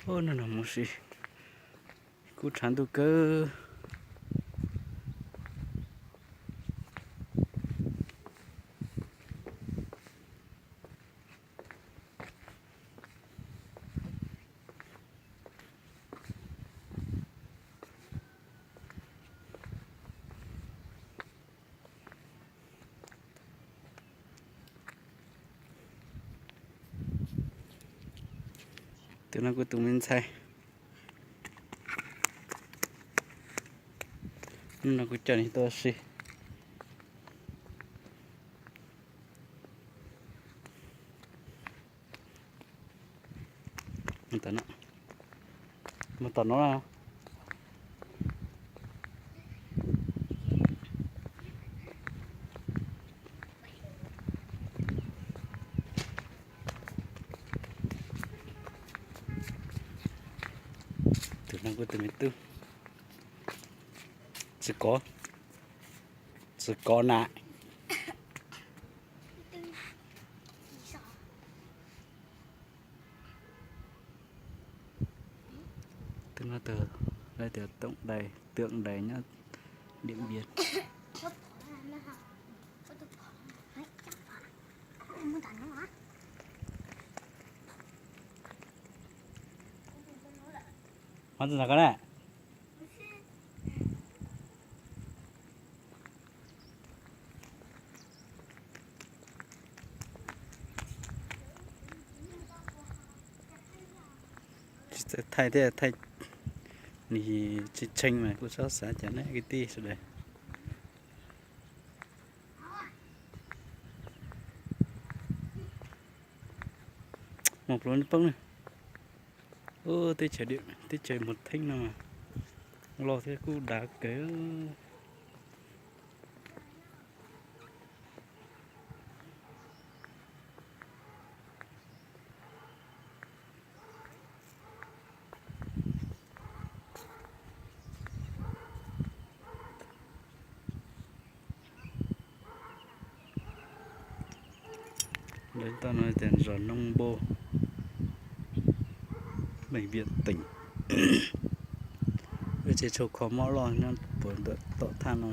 Ub, no no mus si, kuj tshav ntuj kawg. Tus no kuv tus me ntxhais, hnub no kuv coj nws tuaj ua si. Mus tom no, mus tom no. Tus no kuj tus me tub, tsis kov, tsis kov na. Tus no tus lawv tias tổng đài, tượng đài nyob Điện Biên. Hov tsis nag ko na. Thaij thiab thaij, nws tsis tshee mas kuj txhob xav cas na kwv tij sawv daws. Mus pluav poob na. Ub, teb chaws, teb chaws Mus Theeb no mas loj thiab kuj dav kawg. Lawv tau no tias zos Noo Npo, bệnh viện tỉnh. Wb tsev tshuaj kho mob loj nyob puag ntawm tom thaj no.